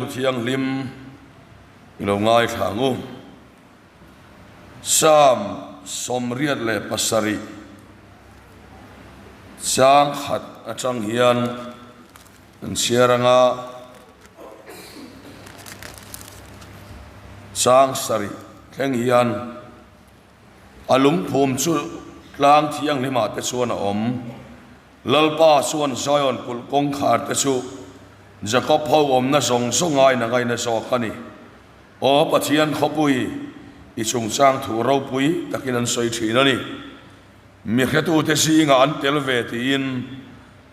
thu thianghlim i lo ngaithla ang u. Psalm 87 chang khat atang hian kan chhiar anga chang sarih thleng hian a lungphum chu tlang thianghlimah te chuan a awm. Lalpa chuan Zion kulh kawngkhar te chu Jakob ho awmna zawng zawng aina ngaina zawk a ni. Aw Pathian khawpui, i chungchang thu ropui takin an sawi thin a ni. Mi hretute zingah an tel ve tiin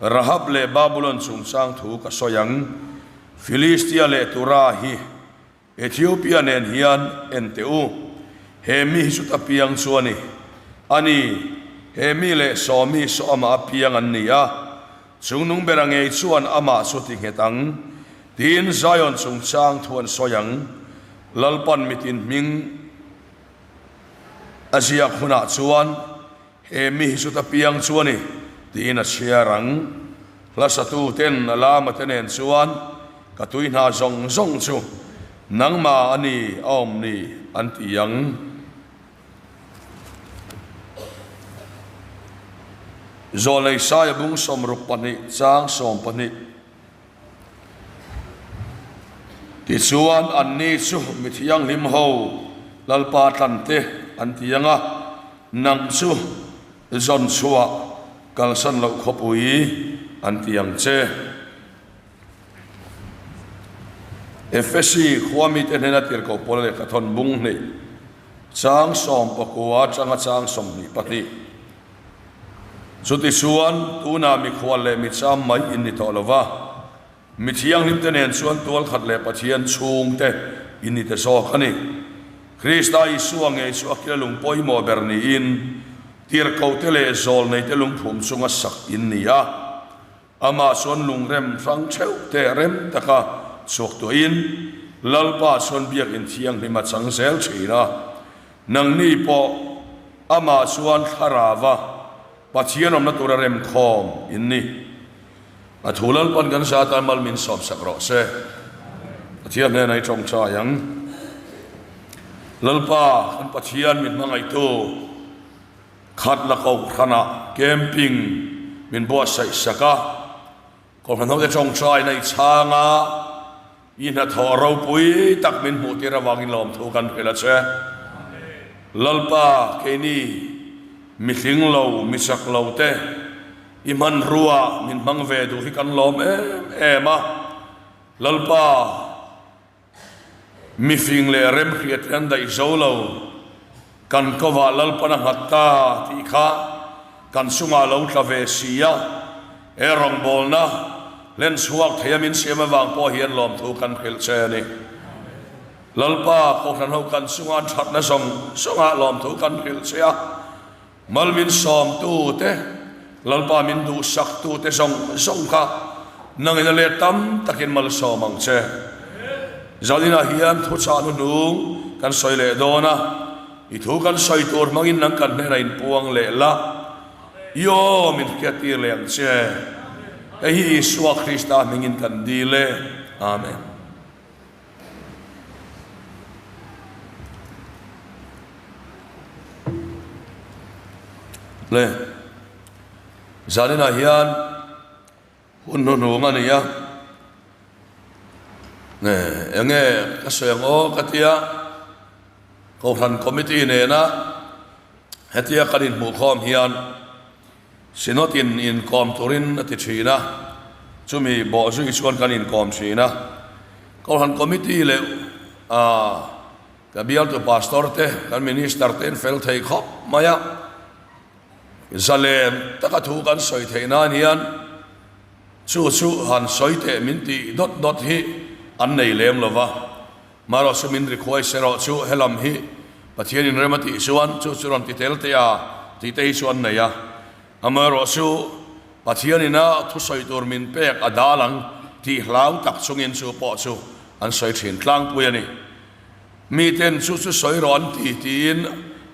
Rahab leh Babulon chungchang thu ka sawi ang. Filistia leh Tura hi Ethiopia nen hian en teh u, he mi hi chuta piang chu a ni. A ni, he mi leh saw mi saw amah a piang an ni a, chungnung bera ngei chuan amah chu ti nghet ang, tiin Zion chungchang thu an sawi ang. Lalpan mitin hming a ziak hunah chuan he mi hi chuta piang chu a ni, tiin a chhiar ang. Hla satu ten a lama te nen chuan ka tui hna zawng zawng chu nangmah a ni a awm ni an ti ang. Zawlnei Saia bung 62 chang 12. Tichuan anni chu mi thianghlim ho Lalpa tlante an ti ang a, nang chu zawn chhuah kalsan loh khawpui an ti ang che. Efesi khua mite hnena tirhkoh pawl lehkha thawn bung hnih chang 19 atanga chang 22. Chutichuan, tunah mikhual leh micham mai in ni tawh lo va, mi thianghlimte nen chuan tualkhat leh Pathian chhungte in ni ta zawk a ni. Krista Isua ngei chu a kila lung pawimawh ber niin, tirhkohte leh zawlneite lungphum chunga sak in ni a. Amah chuan lungrem hrang theuh te rem taka chhuak tuahin Lalpa chuan biakinn thianghlim a chang zel thin a. Nangni pawh amah chuan thlarava Pathian awmna tura remkhawm in ni. A thu Lalpan kan za tan mal min sawmsak rawh se. Pathian hnenah i tawngtai ang. Lalpa kan Pathian min hmangaihtu. Khat la kohhranah camping min buatsaih sak a, kohhran hote tawngtaina i chhang a, i hnathawh ropui tak min hmuh tir avangin lawmthu kan hrilh a che. Lalpa, keini mi hling lo, mi chak lo te i hmanrua min hmang ve duh hi kan lawm em em a, Lalpa, Mifing leh remhriat hi an daih zo lo. Kan kovah Lalpan a nghat ta tih kha kan chungah lo tla ve si a, he rawngbawlna hlen chhuak thei a min siam avang pawh hian lawmthu kan hrilh che a ni. Lalpa, Kohhran ho kan chunga an thatna zawng zawngah lawmthu kan hrilh che a, mal min sawmtu te, Lalpa min duhsaktu te zawng zawng kha nangin a let tam takin malsawm ang che. Zaninah hian thuchah hnuhnung kan sawi leh dawn a, i thu kan sawi tur hmangin nang kan hnenah inpuang leh la, i aw min hriattir leh ang che. Hei hi Isua Krista hmingin kan dil e. Amen. Le zaninah hian hun hnuhnung a ni a nge enge ka sawi ang aw ka tia kohhran committee nena hetia kan inhmuhkhawm hian Synod in inkawm turin a ti thin a, chumi bawh zui chuan kan inkawm thin a. Kohhran Committee leh ka bialtu Pastor te, kan Minister te an fel thei khawp mai a. Zalen taka thu kan sawi theih nan hian chu chu han sawi teh min tih dawt dawt hi an nei lem lo va. Marawh chu min request erawh chu helam hi Pathian in rem a tih chuan chu chu rawn ti tel teh a tih te hi chu an nei a. Amaherawh chu Pathian ina thusawi tur min pek a dal ang tih hlau tak chungin chu pawh chu an sawi thin tlangpui a ni. Miten chu chu sawi rawh an ti tiin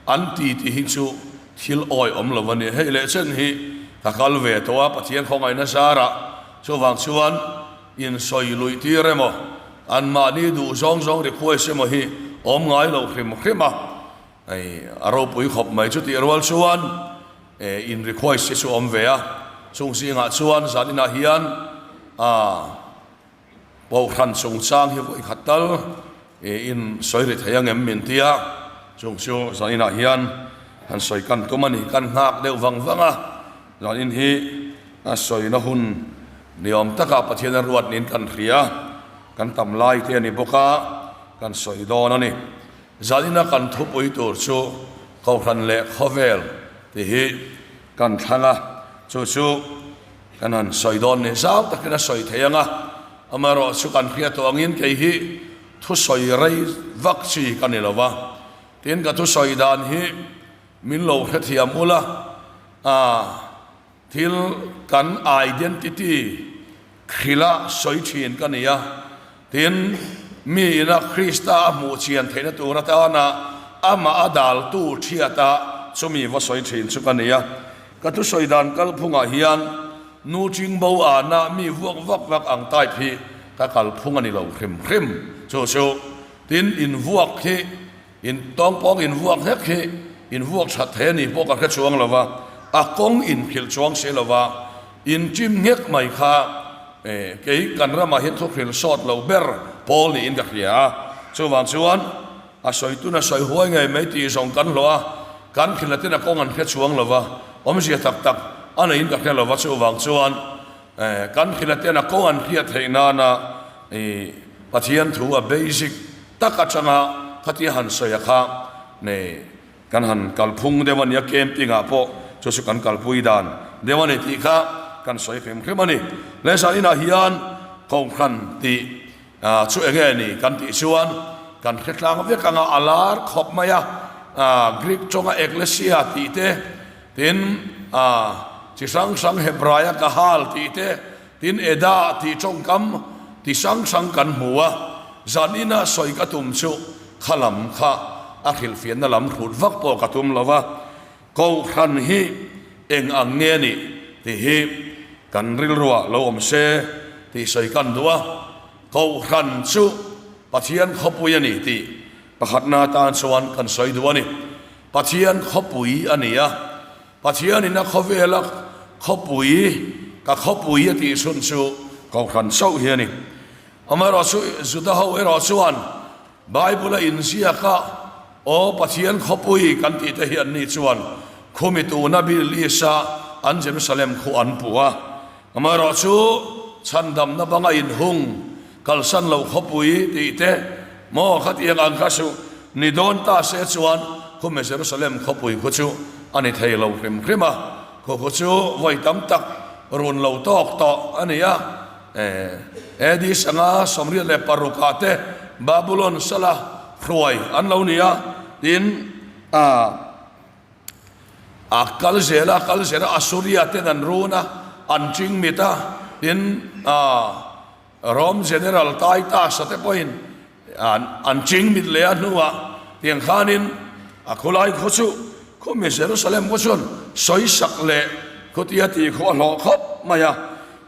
an ti tih hi chu thil awi awm lo a ni. Hei leh chen hi ka kal ve tawh a Pathian khawngaihna zarah chuvang chuan insawi luih tir emaw? Anmahni duh zawng zawng request emaw hi awm ngai lo hrim hrim a, hei a ropui khawp mai. Chutih rual chuan in request hi chu awm ve a, chung zingah chuan zaninah hian a Kohhran chungchang hi vawi khat tal in sawi ri thei angem min ti a, chung chu zaninah hian han sawi kan tum a ni. Kan nghak deuh vang vang a, zanin hi a sawina hun ni awm takah Pathian a ruat niin kan hria, kan tam lai te a ni bawk a, kan sawi dawn a ni. Zanina kan thupui tur chu Kohhran leh Khawvel tih hi kan thlang a, chu chu Kan han sawi dawn ni zau takin a sawi thei ang a, amaherawh chu kan hriat tawh angin kei hi thusawi rei vak chi ka ni lo va, tin ka thusawi dan hi min lo hrethiam ula, ah thil kan identity hrila sawi thin ka ni a, tin mi ina Krista a hmuh chian theihna tur atana amah a daltu thiata chumi va sawi thin chu ka ni a. Ka thusawi dan kalphungah hian nu chingbo ahna mi vuak vak vak ang type hi ka kalphung a ni lo hrim hrim. Chu chu tin in vuak hi in tawngpawng in vuak hlek hi in vuak that thei a ni pawh ka hre chuang lo va, a kawng in philh chuang si lo va, in chim nghek mai kha kei kan ramah hian thuhril sawt lo ber pawl niin ka hria a. Chuvang chuan A sawi tun a sawi huai ngei mai tih zawng kan hlawh a, kan thil atin a kawng an hre chuang lo va, awmzia tak tak a neiin ka hre lo va, chuvang chuan kan thil atin a kawng an hriat theih nana i Pathian thu a basic tak atanga khatia han sawi a kha nei kan han kalphung deuh a nia, camping ah pawh chu chu kan kalpui dan deuh a ni tih kha kan sawi hrim hrim a ni. Lehsal inah hian Kohhran tih Chu eng nge ni kan tih chuan kan hre tlang vek anga a lar khawp mai a, Greek tawnga ekklesia tih te, tin chi hrang hrang Hebraia kahal tih te, tin edah tih tawngkam ti hrang hrang kan hmu a, zan ina sawi ka tum chu kha lam kha a hrilhfiahna lam hrut vak pawh ka tum lo va, Kohhran hi eng ang nge nih tih hi kan rilruah lo awm se tih sawi kan duh a, Kohhran chu Pathian khawpui a ni tih pakhatna atan chuan kan sawi duh a ni. Pathian khawpui a ni a, Pathianin a khawvela khawpui ka khawpui a tih chhun chu Kohhran chauh hi a ni. Amaherawhchu Juda ho erawh chuan Bible a inziak a, Aw Pathian khawpui kan tih te hi anni chuan khumi tuna Middle East a an Jerusalem khu an puh a. Amaherawhchu chhandamna banga inhung kalsan lo khawpui tih te maw khatiang ang kha su ni dawn ta se chuan khumi Jerusalem khawpui khu chu a ni thei lo hrim hrim a, khu khu chu vawi tam tak run lo tawk tawh a ni a. AD sanga 86 ah te Babulon sala hruai an lo ni a, tin a kal zel a, kal zel a, Assuria ten an run a, an ching mit a, tin Rome General Titus a te pawhin An ching mit leh a hnuah tiang khanin a khawlai khaw chu khawmi Jerusalem khaw chuan sawisak leh khawtia tih khaw a hlawh khawp mai a.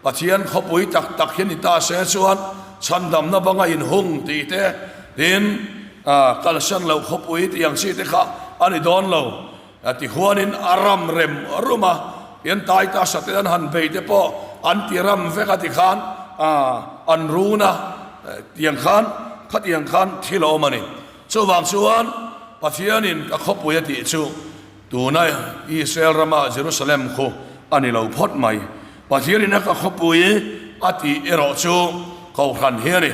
Pathian khawpui tak tak hi ni ta se chuan chhandamna banga inhung tih te tin kalsan loh khawpui tih ang chi te kha a ni dawn lo. Tihuanin a ram rem rum a, tian Titus-a ten an han bei te pawh an ti ram vek a tikhan an run a, tiang khan khatiang khan thil a awm a ni. Chuvang chuan Pathianin ka khawpui a tih chu tuna Israel rama Jerusalem khu a ni lo phawt mai. Pathianin a ka khawpui a tih erawh chu Kohhran hi a ni.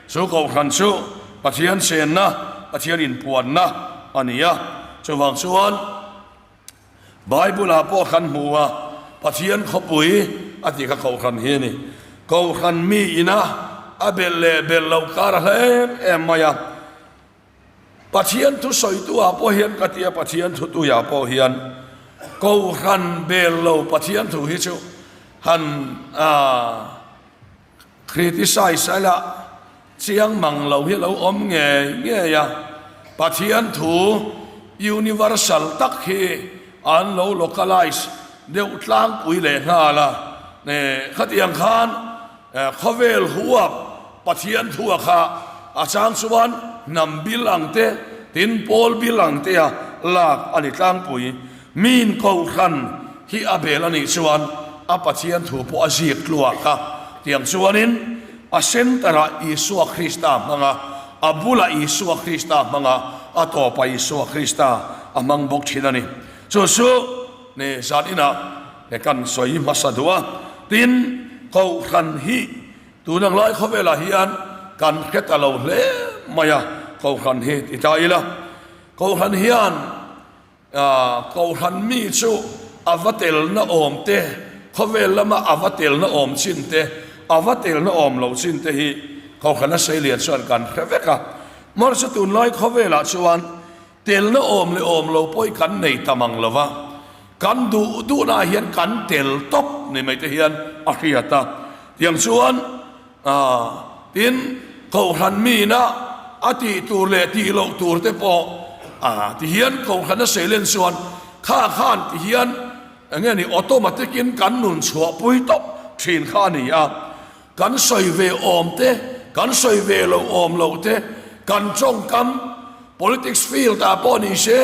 Chu Kohhran chu Pathian chenna, Pathian inpuanna a ni a. Chuvang chuan Bible-ah pawh kan hmu a, Pathian khawpui a tih kha Kohhran hi a ni. Kohhran mi ina a belh leh belh loh kar a hla em em mai a. Pathian thu sawitu-ah pawh hian ka ti a, Pathian thutuiah pawh hian Kohhran bel lo Pathian thu hi chu han criticize a la chiang mang lo hi a lo awm ngei ngei a. Pathian thu universal tak hi an lo localize deuh tlangpui leh nghal a, khatiang khan khawvel huap Pathian thu a kha. A chang chuan hnam bil ang te, tin pawl bil ang tea lak a ni tlangpui. Miin Kohhran hi a bel a nih chuan a Pathian thu pawh a zik tluak a, tiang chuanin a centre-ah Isua Krista hmang a, a bulah Isua Krista hmang a, a tawpah Isua Krista a hmang bawk thin a ni. Chu chu ni zan inah kan sawi hmasa duh a, tin Kohhran hi Tun ang lai khawvelah hian kan hre ta lo hle mai a, Kohhran hi ti ta ila. Kohhran hian Kohhran mi chu a va telna awm te, khawvel lama a va telna awm chin te, a va telna awm lo chin te hi Kohhran a seilian chuan kan hre vek a. Mahse tunlai khawvelah chuan Telna awm leh awm lo pawh hi kan nei tam ang lo va, kan duh duhnaah hian kan tel tawp ni mai te hian a hriat a. Tiang chuan tin Kohhran miina a tih tur leh tih loh tur te pawh ti hian Kohhran a seilen chuan kha khan ti hian eng nge ni automatic in kan nun chhuahpui tawp thin kha a ni a. Kan sawi ve awm te, kan sawi ve lo awm loh te, kan tawngkam, politics field ah pawh ni se,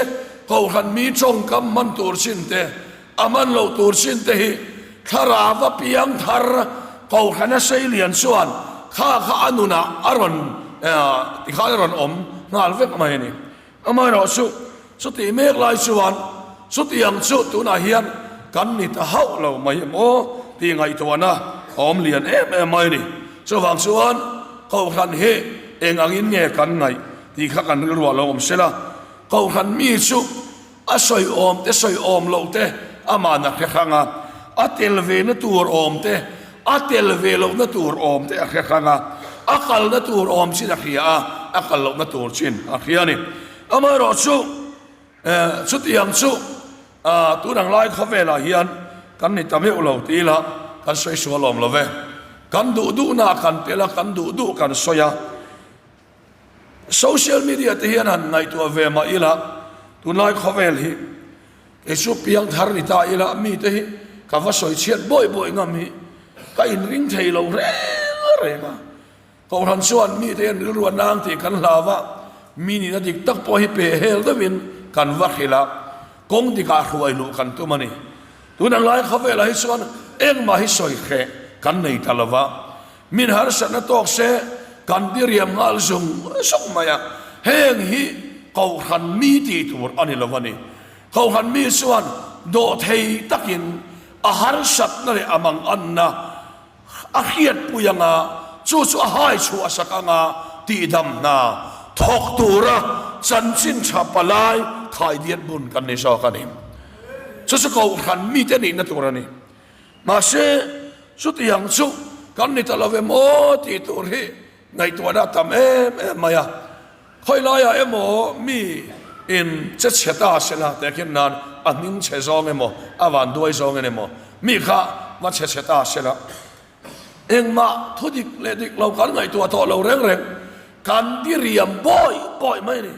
Kohhran mi tawngkam hman tur chin te, a hman loh tur chin te hi thlarau a piang thar Kohhran a seilian chuan kha kha a nunah a rawn tikhan a rawn awm nghal vek mai a ni. Amaherawhchu, chutih mek lai chuan chutiang chu tunah hian kan ni ta hauh lo mai em aw tih ngaihtuahna a awm lian em em mai a ni. Chuvang chuan Kohhran hi eng angin nge kan ngaih tih kha kan rilruah lo awm sela, Kohhran mi chu a sawi awm te sawi awm loh te ama'n a hre hrang a, a tel ve na tur awm te A tel ve lohna tur awm te a hre hrang a, a kalna tur awm chin a hria a, a kal lohna tur chin a hria a ni. Amaherawhchu, chutiang chu tun ang lai khawvelah hian kan ni ta meuh lo ti ila kan sawi sual awm lo ve. Kan duh duhna kan tel a, kan duh duh kan sawi a. Social media te hian han ngaihtuah ve mah ila tunlai khawvel hi kei chu piang thar ni ta ila mite hi ka va sawi chhiat bawi bawi ngam hi ka inring thei lo reng reng a. Kohhran chuan mite hian rilru a nang tih kan hlau a, mi nihna dik tak pawh hi pe hel deuhin kan va hrilh a, kawng dikah hruai luh kan tum a ni. Tun ang lai khawvelah hi chuan engmah hi sawi hreh kan nei ta lo va. Min harsatna tawk se kan diriam nghal zung zung mai a, heng hi Kohhran mi tih tur a ni lo a ni. Kohhran mi chuan dawhthei takin a harsatna leh a manganna a hriatpui anga, chu chu a hai chhuah sak anga tihdam hna thawk tura chanchin tha palai khaidiat bun kan ni zawk a ni. Chu chu Kohhran mite nihna tur a ni. Mahse, chutiang chu kan ni ta lo em aw tih tur hi ngaihtuahna a tam em em mai a. Khawi laiah emaw mi in che chhe ta se la teh khin nan a hming chhe zawng emaw a van duai zawng en emaw mi kha va chhe chhe ta se la engmah thu dik leh dik lo kan ngaihtuah tawh lo reng reng kan diriam bawi bawi mai a ni.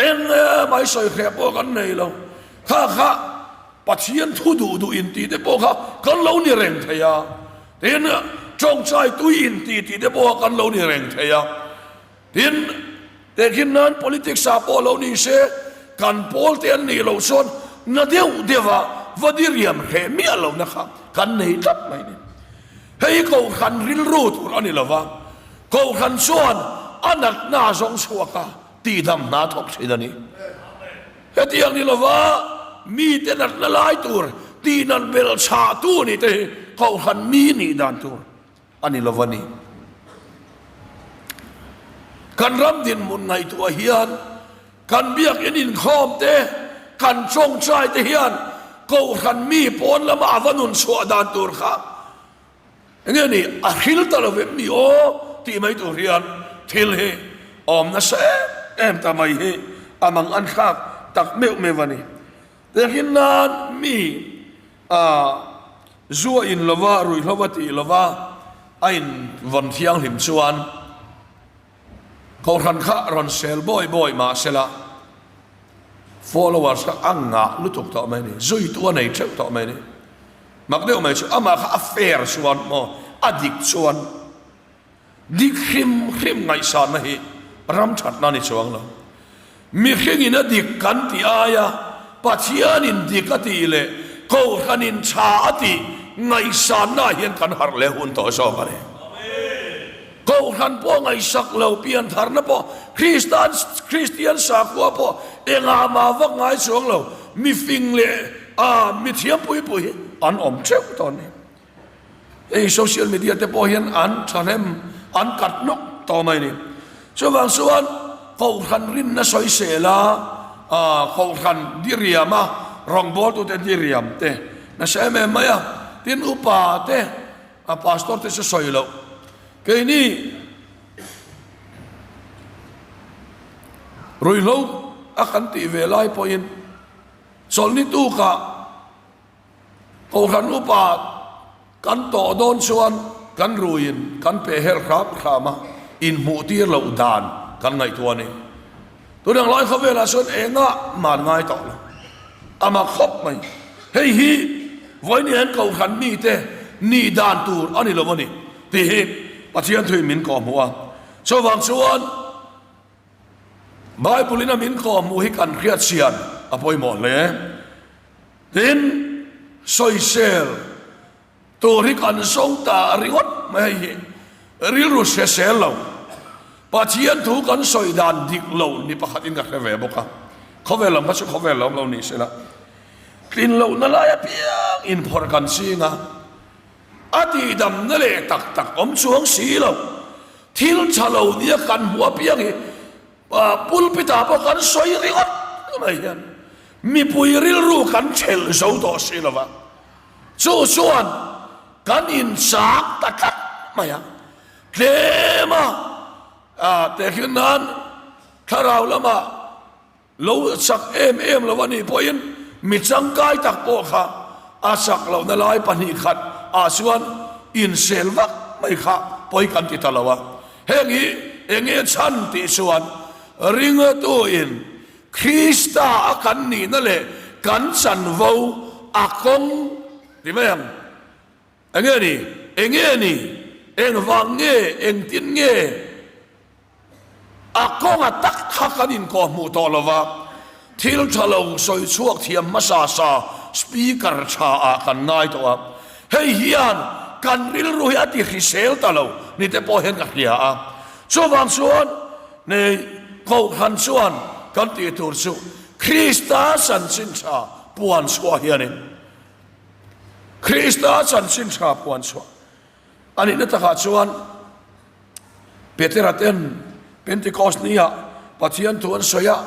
Eng emai sawi hreh pawh kan nei lo. Kha kha Pathian thu duh duh in tih te pawh kha kan lo ni reng thei a. Tin, tawngtai tui in tih tih te pawh kha kan lo ni reng thei a. Tin, tehkhin nan politics ah pawh lo ni se, kan pawl te an nih loh chuan na deuh deuh a va diriam hreh miah lohna kha kan nei tlat mai ni. Hei Kohhran rilru tur a ni lo va, Kohhran chuan a natna a zawng chhuak a, Tihdam hna thawk thin a ni. Hetiang ni lova mite natna lai tur tihnan belh chhahtu nih te hi Kohhran mi nih dan tur a ni lova ni. Kan ram dinhmun ngaihtuah hian kan biakinn inkhawm te, kan tawngtai te hian Kohhran mi pawn lama a va nun chhuah dan tur kha Enge ni a hril ta lo vem mi aw tih mai tur hian thil hi awm nasa em em ta mai hi a mang an thlak tak meuh meuh a ni. Tehkhin nan mi a zu a in lova ruihhlo a tih lova a in vawn thianghlim chuan Kohhran kha rawn sel bawi bawi mahsela followers kha a ngah lutuk tawh mai a ni, zuitu a nei theuh tawh mai a ni. Mak deuh mai chu amah kha a fair chuan maw a dik chuan. Dik hrim hrim ngaihsanna hi ram thatna a ni chuang lo. Mihringin a dik kan tih aia Pathianin dik a tih leh Kohhranin tha a tih ngaihsanna hian kan harh leh hun tawh zawk a ni. Kohhran pawh ngaihsak lo, piantharna pawh Kristan Kristian sakhua pawh engah mah vak ngai chuang lo, mifing leh a mithiam pui pui hi an awm theuh tawh a ni. Hei social media te pawh hian an thahnem an kat nawk tawh mai a ni. Chuvang chuan Kohhran rinna sawisel a, Kohhran diriam a, rawngbawltute diriam te nasa em em mai a. Tin upa te, a pastor te chu sawi loh. Keini ruihhlo a kan tih ve lai pawhin chawlhni tukah Kohhran upa kan tawh dawn chuan kan ruiin kan peh her hram hram a, inhmuh tir loh dan kan ngaihtuah a ni. Tunang lai khawvelah chuan engah mah an ngai tawh lo. A mak khawp mai. Hei hi vawiin hian kohhran mite nih dan tur a ni lo a ni tih hi Pathian thuin min kawhhmuh a. Chuvang chuan Bible-in a min kawhhmuh hi kan hriatchian a pawimawh hle. Tin, sawisel tur hi kan zawng ta ringawt mai hei hi rilru hre sel lo. Pathian thu kan sawi dan dik lo ni pakhatin ka hre ve bawk a, khawvel lam kha chu khawvel lam lo ni sela, tlin lohna lai apiang inphawrh kan ching a, a tihdamna leh tak tak awm chuang si lo, thil tha lo nia kan hmuh apiang hi Pulpit-ah pawh kan sawi ringawt mai hian mipui rilru kan thelh zo tawh si lo va, chu chuan kan inchak ta tlat mai a, tlema tehkhin nan thlarau lamah Lo chak em em lo a nih pawhin mi changkai tak pawh kha a chak lohna lai 2 khat ah chuan insel vak mai kha pawi kan ti ta lo a. Heng hi eng nge chhan tih chuan ringatuin Krista a kan nihna leh kan chanvo a kawng ti mai ang. Eng nge ni? Eng nge ni? Engvang nge? Engtin nge? A kawnga tak kha kan inkawh hmuh tawh lo va, thil tha lo sawi chhuak thiam hmasa sa speaker tha ah kan ngai tawh a, hei hian kan rilru hi a ti hrisel ta lo ni te pawh hian ka hria a. Chuvang chuan nei Kohhran chuan kan tih tur chu Krista chanchin tha puan chhuah hianin Krista chanchin tha puan chhuah a nihna takah chuan Petera ten Pentecost ni ah Pathian thu an sawi a,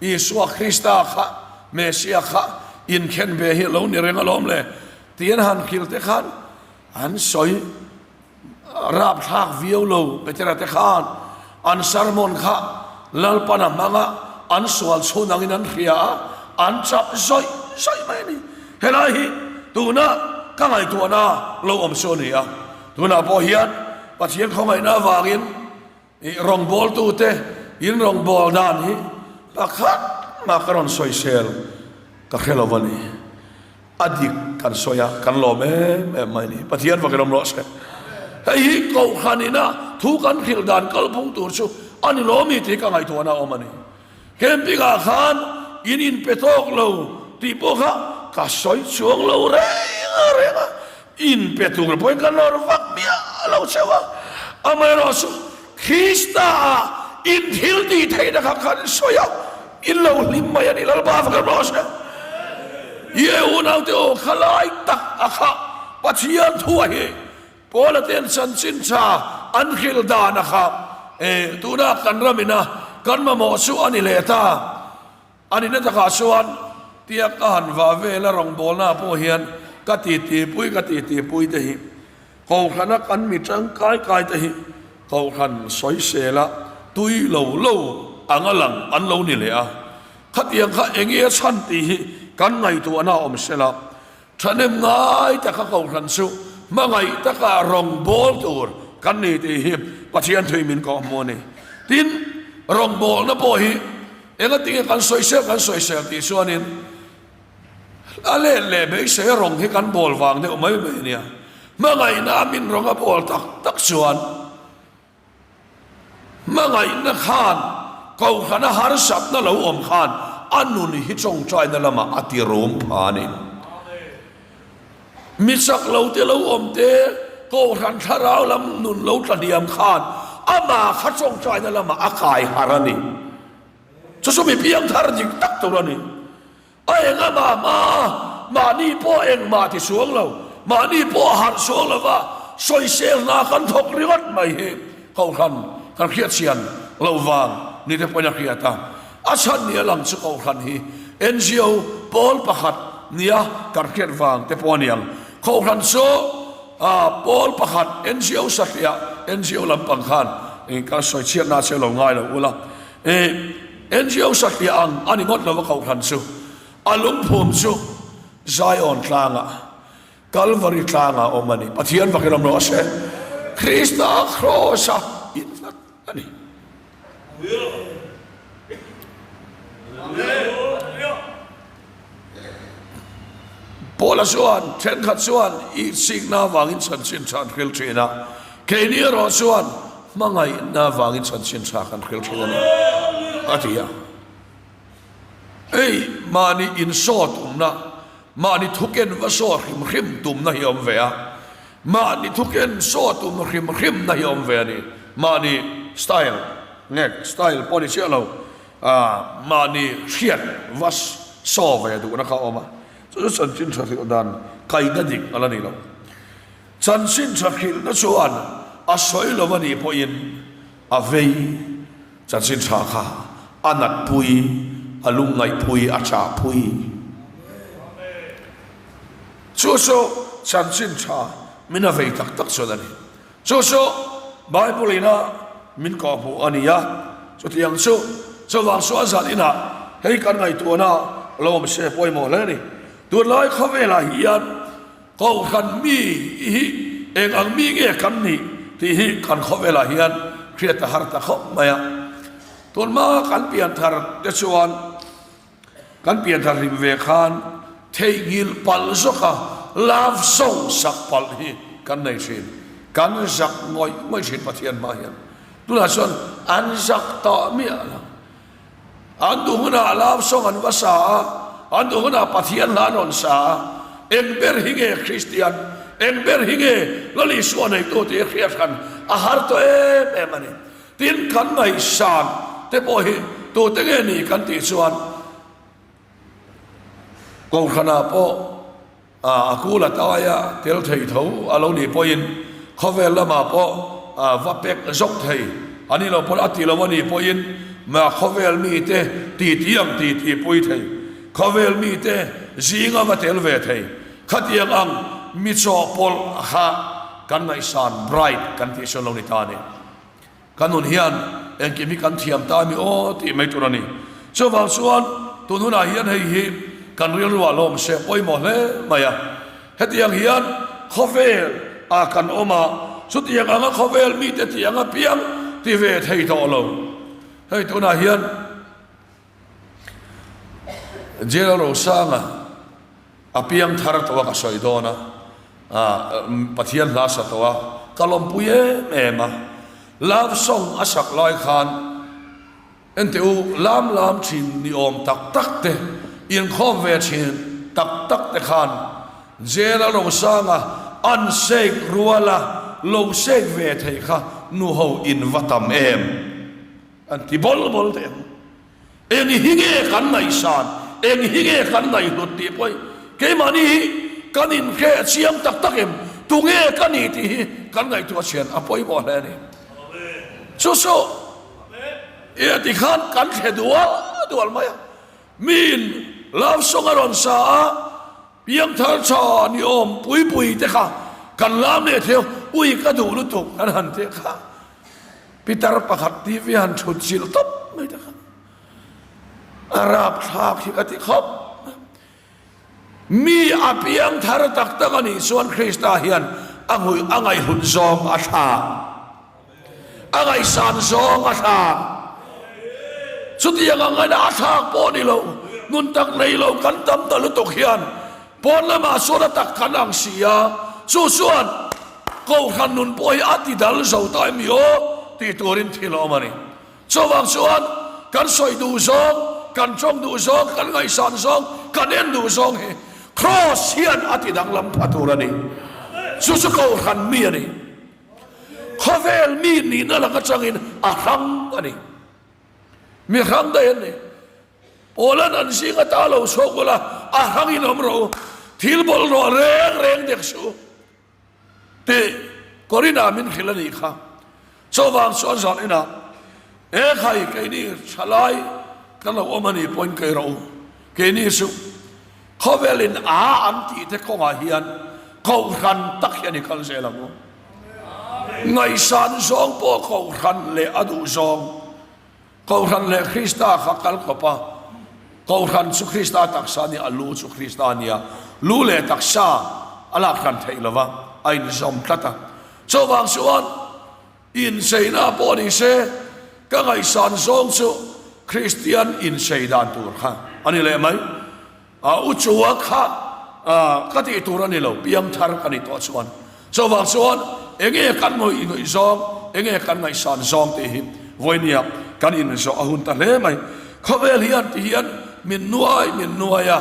Isua Krista kha Messiah kha inkhen ve hi a lo ni reng alawm le tih an han hrilh te khan an sawi rapthlak viau lo. Petera te khan an sermon kha Lalpan a hmang a, an sual chhun angin an hria a, an chap zawih zawih mai a ni. Helai hi tuna ka ngaihtuahna lo awm chu a ni a. Tunah pawh hian Pathian khawngaihna avangin i rawngbawltute in rawngbâwl dan hi pakhat mah ka rawn sawisel ka hre lo a ni. A dik kan sawi a, kan lawm em em mai a ni. Pathian fakin awm rawh se. Hei hi Kohhran ina thu kan hrilh dan kalphung tur chu a ni lo mi tih ka ngaihtuahna a awm a ni. Camping ah khan in inpe tawk lo tih pawh kha ka sawi chuang lo reng reng a, inpe tur pawhin ka nawr vak miah lo cheu a, amaherawh chu Krista ah in thil tih theihna kha khan sawi a, in lo hlim mai a ni Lalpa fak rawh se. Ye unaute aw khalai tak a kha Pathian thu a hi Paula ten chanchin tha an hrilh dan a kha e, tuna kan ram ina kan mamawh chu a ni leh ta. A nihna takah chuan tia ka han va vel a rawngbawlna pawh hian ka titipui ka titipui te hi Kohhrana kan mi tangkai kai te hi Kohhran sawisela tui lo lo anga lang an lo ni leh a. Khatiang kha enge a chhan tih hi kan ngaihtuahna awm sela. Thahnem ngai taka Kohhran chu hmangaih taka rawngbâwl tur kan ni tih hi Pathian thui min kawhhmuh a ni. Tin, rawngbâwlna pawh hi engatinge kan sawisel kan sawisel tih chuanin a let leh beisei a rawng hi kan bâwl vang deuh mai mai a nia. Hmangaihna a min rawng a bâwl tak tak chuan. Hmangaihna khan Kohhrana harsatna lo awm khan a nun hi tawngtaina lamah a ti rum pha a ni. Mi chak lo te lo awm te, Kohhran thlarau lam nun lo tla hniam khan amah kha tawngtaina lamah a kai harh a ni. Chu chu mi piangthar dik tak tur a ni. A eng a mah hma a, mahni pawh engmah ti suang lo, mahni pawh a harh suang lo va, sawisel hna kan thawk ringawt mai hi Kohhran kan hriatchhian loh vang ni te pawhin a hriat a. A chhan ni a lang chu Kohhran hi NGO pawl pakhat nia kan hriat vang te pawh a ni ang. Kohhran chu pawl pakhat NGO satliah NGO lampang khan ka sawichhiatna che lo ngai lo ula. NGO satliah ang a ni ngawt lo a Kohhran chu a lungphum chu Zion tlangah Kalvari tlangah awm a ni. Pathian vakin awm rawh se. Krista kraws-a innghat a ni. Paula chuan, Thenkhat chuan i chikna avangin chanchin tha an hril thin a, keini erawh chuan hmangaihna avangin chanchin tha kan hril thin a ni, a ti a. Hei mahni insaw tumna, mahni thuken va saw hrim hrim tumna hi a awm ve a, mahni thuken saw tum hrim hrimna hi a awm ve a ni. Mahni style nge style pawh ni chiah lo, Mahni hriat va saw ve duhna kha a awm a, chu chu chanchin tha hrilh dan kaina dik a la ni lo. Chanchin tha hrilhna chuan a sawi lo a nih pawhin a vei chanchin tha kha a natpui, a lungngaihpui, a chahpui. Chu chu chanchin tha min a vei tak tak chuan a ni. Chu chu Bible ina min kawhhmuh a ni a, chutiang chu chuvang chuan zan inah hei kan ngaihtuahna lo awm se pawimawh hle a ni. Tunlai khawvelah hian Kohhran mi hi eng ang mi nge kan nih tih hi kan khawvelah hian hriat a har ta khawp mai a. Tunhma kan pianthar te chuan Kan pianthar hlim ve khan theihnghilh palh zawka love song sak palh hi kan nei thin. Kan zak ngawih ngawih thin Pathian hma hian. Tunah chuan an zak tawh miah lo. An duh hunah love song an va sa a, an duh hunah Pathian hla an rawn sa a. Eng ber hi nge Kristian, eng ber hi nge Lal Isua neitu tih hriat hran a har tawh em em a ni. Tin, kan ngaihsan te pawh hi tute nge ni kan tih chuan Kohhranah pawh a kul a taia tel thei tho a lo nih pawhin khawvel lamah pawh va pek zawk thei a ni lo pawn a ti lo a nih pawhin khawvel mite titi ang titi pui thei, khawvel mite zinga va tel ve thei khatiang ang mi chawhpawlh kha kan ngaihsan bright kan tih chuan lo ni ta a ni. Ka nun hian engkim hi kan thiam ta a mi aw tih mai tur a ni. Chuvang chuan tun hunah hian hei hi kan rilruah lawm se pawimawh hle mai a. Hetiang hian khawvel ah kan awm a, chutiang anga khawvel mite tih anga piang ti ve thei tawh lo. Hei tunah hian Jail Rosanga a piang thar tawh a ka sawi dawn a, Pathian hla sa tawh a, ka lawmpui em em a. Love song a sak lai khan enteh u lam lam thin ni awm tak tak te, inkhawm ve thin tak tak te khan Jail Rosanga an shake ruala lo shake ve theih kha nuho in va tam em. An ti bawl bawl teh ang. Eng hi nge kan ngaihsan, eng hi nge kan ngaihhlut tih pawh hi keimahni hi kan inhreh chiang tak tak em? Tunge ka ni tih hi kan ngaihtuah chian a pawimawh hle a ni. Chu chu e tikhan kan thle dual dual mai a. Miin love song a rawn sa a, Piangthar tha ni awm pui pui te kha kan lam leh theu, ui ka duh lutuk kan han tih kha pitar pakhat TV han thut chilh tawp mai te kha a rapthlak hi ka ti khawp. Mi a piangthar tak tak a nih chuan Krista hian a ngui a ngaihhlut zawng a tha. A ngaihsan zawng a thlak. Chutiang ang ngaina a thlak pawh ni lo, nun tak nei lo kan tam ta lutuk hian pawn lamah chuan a tak kan ang si a, chu chuan Kohhran nun pawh hi a ti dal zo ta em i aw? tih turin thil a awm a ni. Chuvang chuan kan sawi duh zawng, kan tawng duh zawng, kan ngaihsan zawng, kan en duh zawng hi Kraws hian a ti danglam pha tur a ni. Chu chu Kohhran mi a ni. Khawvel mi nihna lak atangin a hrang a ni. Mi hrang daih an ni. Pawlan an zing ata lo chhuak ula, a hrangin awm rawh u. Thil bawlhhlawh reng reng dek suh u. Tih Corinna min hrilh a nih kha. Chuvang chuan zan inah, Ekhai, keini thalai kan lo awm a nih pawhin kei rawh u. Keini chu khawvelin a an tih te kawngah hian kohhran tak hian i kal zel ang u. Ngaihsan zawng pawh kohhran leh a duh zawng. Kohhran leh Krista kha kal kawp a, Kohhran chu Krista taksa a nia, a lu chu Krista a nia. Lu leh taksa a lak hran theih lo va, a inzawm tlat a. Chuvang chuan incheina pawh ni se, ka ngaihsan zawng chu Kristian inchei dan tur kha a ni leh mai. A u chua kha ka tih tur a ni lo, piangthar ka ni tawh chuan. Chuvang chuan enge kan ngawih ngawih zawng, enge kan ngaihsan zawng tih hi vawinia kan inzawh a hun ta hle mai. Khawvel hian ti hian min nuai min nuai a,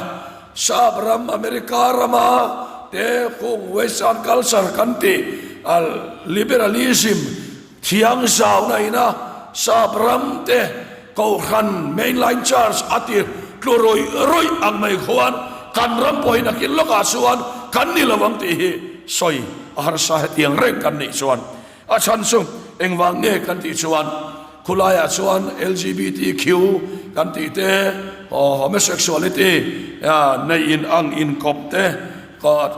Sap ram, America rama te kung Western culture kan tih liberalism, Thiang zauna ina sap ram te Kohhran Mainline Church a ti tlu rawih rawih ang mai khuan kan ram pawhin a kin lawkah chuan kan ni lo ang tih hi sawi a harsa hetiang reng kan nih chuan a chhan chu engvang nge kan tih chuan khulaiah chuan LGBTQ kan tih te homosexuality neih in ang inkawp te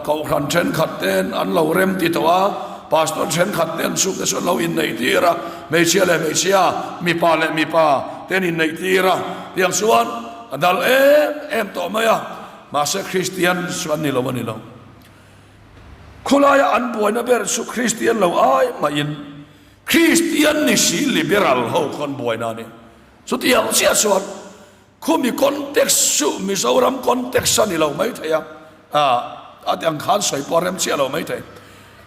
Kohhran thenkhat ten an lo rem ti tawh a, Pastor thenkhat ten chhungte chu an lo inneih tir a, hmeichhia leh hmeichhia, mipa leh mipa te an inneih tir a, tiang chuan a dal em em tawh mai a, mahse Kristian chu an ni lo a ni lo. Khulaia an buaina ber chu Kristian lo ai mahin Kristian ni si liberal ho khawn buaina a ni. Chutiang chiah chuan Khumi context chu Mizoram context a ni lo mai thei a, a ti ang khan sawi pawh a rem chiah lo mai thei.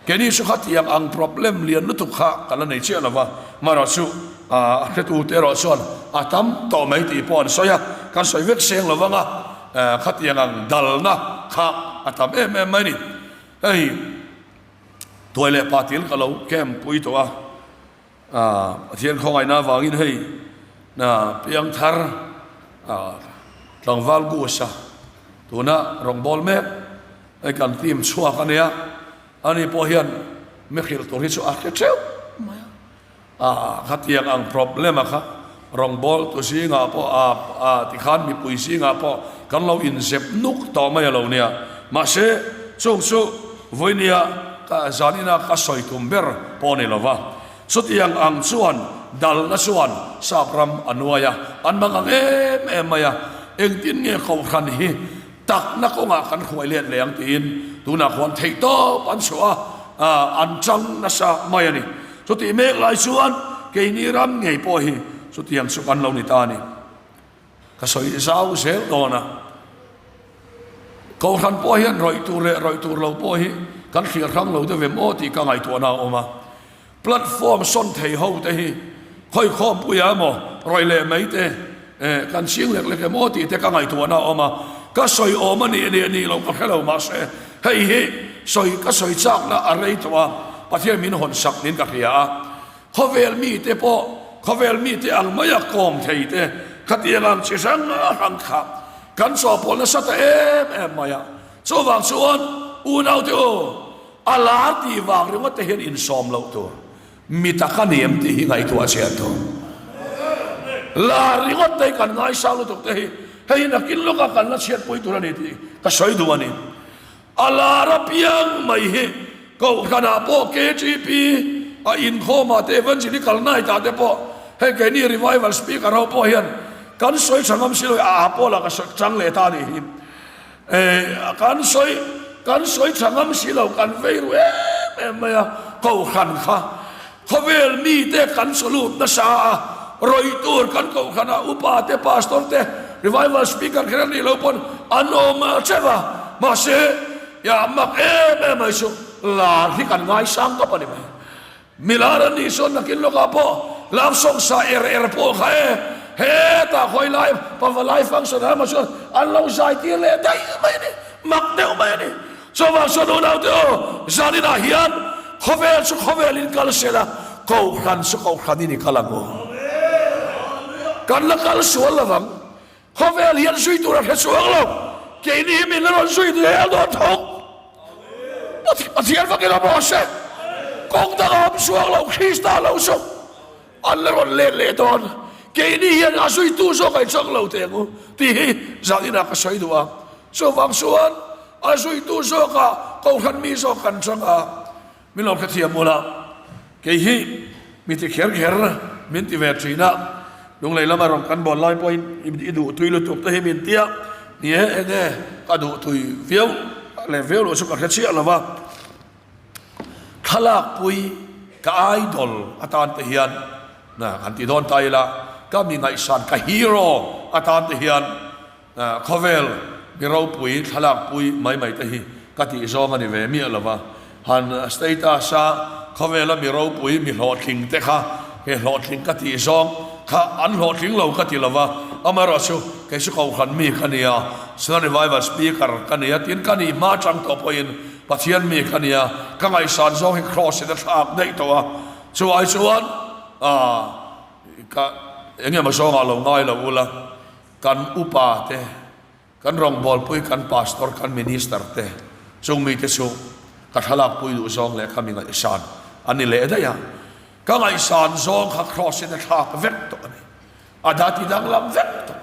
Keini chu khatiang ang problem lian lutuk kha ka la nei chiah lo va, marawh chu a hretute erawh chuan a tam tawh mai tih pawh an sawi a, kan sawi vek seng lo vang a, khatiang ang dalna kha a tam em em mai a ni. Hei tuai leh patil ka lo camp pui tawh a. Pathian khawngaihna avangin hei piangthar tlangval Gusa tuna rawngbâwl mek hei kan team chhuak a nia, ani pawh hian mi hrilh tur hi chu a hre theuh mai a, khatiang ang problem a kha rawngbâwl tu zingah pawh tikhan mipui zingah pawh kan lo inzep nuk tawh mai a lo nia, mahse chung chu Vawinia ka zanina ka sawi tum ber pawh ni lova, chutiang ang chuan dalna chuan sap ram a nuai a, an mang ang em em mai a, engtin nge Kohhran hi takna kawngah kan hruai let leh ang tiin tunah khuan theihtawp an chhuah a, an chang nasa mai a ni. Chutih mek lai chuan keini ram ngei pawh hi chutiang chu kan lo ni ta a ni. Ka sawi zau zel dawn a, Kohhran pawh hian rawih tur leh rawih tur lo pawh hi kan hriat hrang lo deuh em aw tih ka ngaihtuahna a awm a. Platform sawn thei ho te hi khawi khawmpuia emaw rawih leh mai te eh kan ching lek lek em aw tih te ka ngaihtuahna a awm a. Ka sawi awm a nih leh nih loh ka hre lo mahse hei hi sawi ka sawi chakna a rei tawh a, Pathian min hawn sak niin ka hria a. Khawvel mite pawh khawvel mite ang maia kawm thei te khatiang ang chi hrang hrang kha kan chawhpawlh nasa ta em em mai a. Chuvang chuan unaute u, a lar tih vang ringawt te hian insawm loh tur mi tak a ni em tih hi ngaihtuah chian tur. Lar ringawt te hi kan ngaisang lutuk te hi hei hi nakin lawka kan la chhiatpui tur a ni tih ka sawi duh a ni. A lar apiang mai hi Kohhranah pawh KTP a inkhawmah te Evangelical Night ah te pawh hei keini Revival Speaker ho pawh hian kan sawi tha ngam si lo a pawh lah ka sawi chang leh ta nih hi kan sawi kan sawi tha ngam si lo kan vei ru em em mai a Kohhran kha Khawvel mite kan salut nasa a, rawih tur kan kohhranah upa te, pastor te, revival speaker kher an nih loh pawn an awm teuh a, mahse ya mak em em mai chu lar hi kan ngaisang tawp a ni mai. Milar an nih chuan nakin lawkah pawh love song sa er er pawh kha e, hetah khawi lai pavalai function ah emaw chuan an lo zai tir leh daih mai a ni, mak deuh mai a ni. Chuvang chuan unaute aw, zaninah hian khawvel chu khawvelin kal sela, kohhran chu kohhranin i kal ang u. Kan la kal sual lovang. Khawvel hian zui tur a hre chuang lo, keini hi min la rawn zui hel dawn thawk. Pathian fakin awm rawh se, kawng dang a awm chuang lo, Krista lo chu an la rawn let leh dawn. Keini hian a zuitu zawk a inchang lo teh ang u tih hi zaninah ka sawi duh a. Chuvang chuan a zuitu zawkah Kohhran mi zawk kan chang a. Min lo hrethiam ula, kei hi mi ti kher kher min ti ve thin a, Lunglei lama rawn kan bawn lai pawhin i duh tui lutuk te hi min ti a, ni e eng nge ka duh tui viau leh viau loh chu ka hre chiah lo va, thlalak pui ka idol atan te hian han ti dawn ta ila, ka mi ngaihsan ka hero atan te hian Khawvel mi ropui thlalak pui mai mai te hi ka tih zawng a ni ve miah lo va, han status a khawvela mi ropui mi hlawhtling te kha he hlawhtling ka tih zawng kha an hlawhtling lo ka ti lo va, amaherawh chu kei chu Kohhran mi ka nia, Synod Revival Speaker ka nia tin ka nih hma chang tawh pawhin Pathian mi ka nia, ka ngaihsan zawng hi Kraws in a thlak daih tawh a, chu ai chuan ka eng emaw zawngah lo ngai lo ula. Kan upa te, kan rawngbawlpui, kan pastor, kan minister te chung mite chu ka thlalakpui duh zawng leh ka mi ngaihsan a ni leh daih a. Ka ngaihsan zawng kha Kraws in a thlak vek tawh a ni. A da ti danglam vek tawh.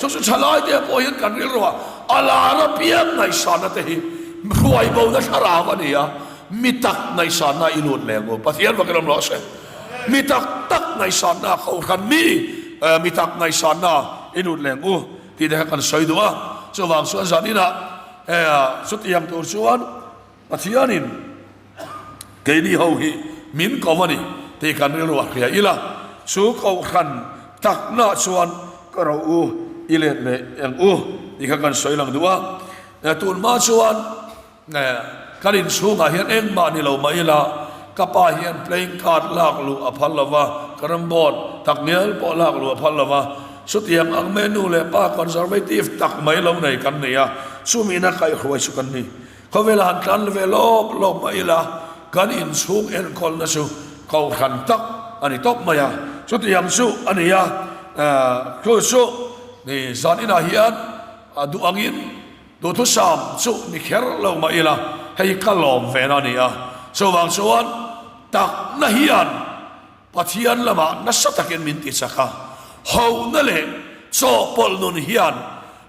Chu chu thalai te pawh hian kan rilruah a lar apiang ngaihsanna te hi hruai bona thlarau a ni a, mi tak ngaihsanna i lut leh ang u. Pathian vakin awm rawh se. Mi tak tak ngaihsanna kohhran mi mi tak ngaihsanna i lut leng u tih te kha kan sawi duh a. Chuvang chuan zan inah chutiang tur chuan Pathianin keini ho hi min ko a ni tih kan rilru a hria ila, chu kohhran takna chuan ka ro u i let leh eng u tih kha kan sawi lang duh a. Tunhma chuan Kan inchhungah hian engmah ni lo mah ila, ka pa hian playing card lak luh a phal lo va, carrom board tak ngial pawh lak luh a phal lo va. Chutiang ang mai nu leh pa conservative tak mai lo nei kan nei a, chumi ina kaihhruai chu kan ni. Khawvela han tlan ve lawp lawp mah ila, kan inchhung enkawlna chu kohhran tak a ni tawp mai a. Chutiang chu a ni a, chu chu zan inah hian a duh angin, Duhthusam chu ni kher lo mah ila, hei ka lawm ve na a ni a. Chuvang chuan takna hian Pathian lamah nasa takin min ti chak a, hohna leh chawhpawlh nun hian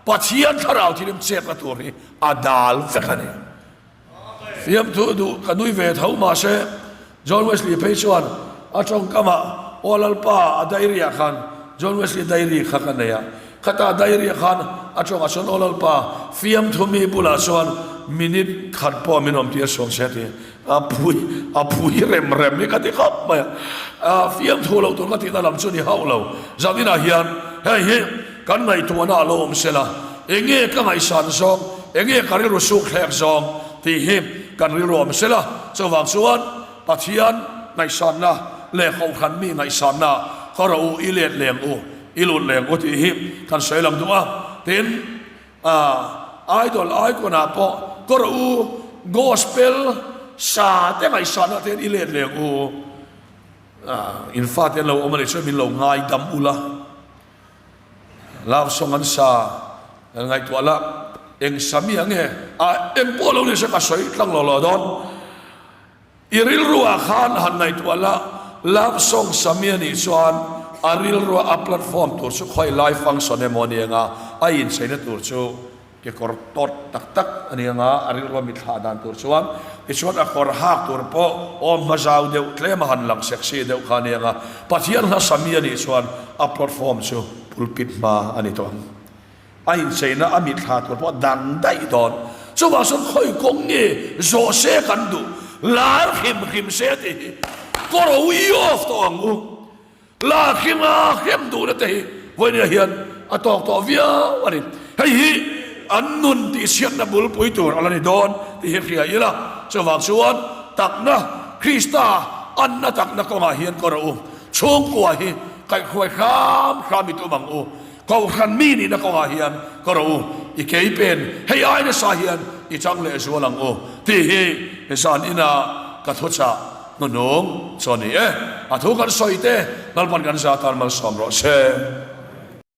Pathian thlarau thilim chekna tur hi a dal vek a ni. Fiamthu duh ka nui ve tho mahse John Wesley phei chuan a tawngkamah Aw Lalpa a diary ah khan John Wesley diary kha ka nei a, khata diary ah khan a tawngah chuan Aw Lalpa fiamthu mi bulah chuan minute khat pawh min awm tir suang se ti a pui a pui rem rem hi ka ti khawp mai a, fiamthu lo tur ka tihna lam chu ni hauh lo zaninah hian hei hi Kan ngaihtuahna a lo awm sela, enge ka ngaihsan zawng, enge ka rilru suk thlek zawng tih hi kan rilru awm sela. Chuvang chuan Pathian ngaihsanna leh Kohhran mi ngaihsanna ka rawh u, i let leng u, i lut leng u tih hi kan sawi lang duh a. Tin, Idol Icon ah pawh ka rawh u, Gospel sa te ngaihsanna te hian i let leng u, in fate an lo awm a nih chuan min lo ngaidam ula. Love song an sa kan ngaihtuah la, eng sa mi ang nge a eng pawh lo ni se ka sawi tlang lo lo dawn. I rilru ah khan han ngaihtuah la, love song sa mi anih chuan a rilru a platform tur chu khawi lai function emaw ani anga a incheina tur chu Kekawr tawt tak tak a ni anga a rilrua mit thlah dan tur chuan tichuan a kawr hak tur pawh awm hma zau deuh tlem a han lang sexy deuh kha a ni anga Pathian hla sami a nih chuan a platform chu pulpit hma a ni tawh ang. A incheina a mit thlah tur pawh dang daih dawn. Chuvang chuan khawi kawng nge zawh se kan duh lar hrim hrim se tih hi kawr a ui off tawh ang u. La hringa hrem duhna te hi vawinia hian a tawk tawh viau a ni. Hei hi an nun tihchhiatna bulpui tur a la ni dawn tih hi hria ila. Chuvang chuan takna Krista Anna takna kawngah hian ka rawh u. Chhungkua hi kaihhruai hram hram i tum ang u. Kohhran mi nihna kawngah hian ka rawh u. I kei pen hei ai nasa hian i chang leh zual ang u tih hi zan ina ka thuchah hnuhnung chu a ni e. A thu kan sawi te Lalpan kan za tan malsawm rawh se.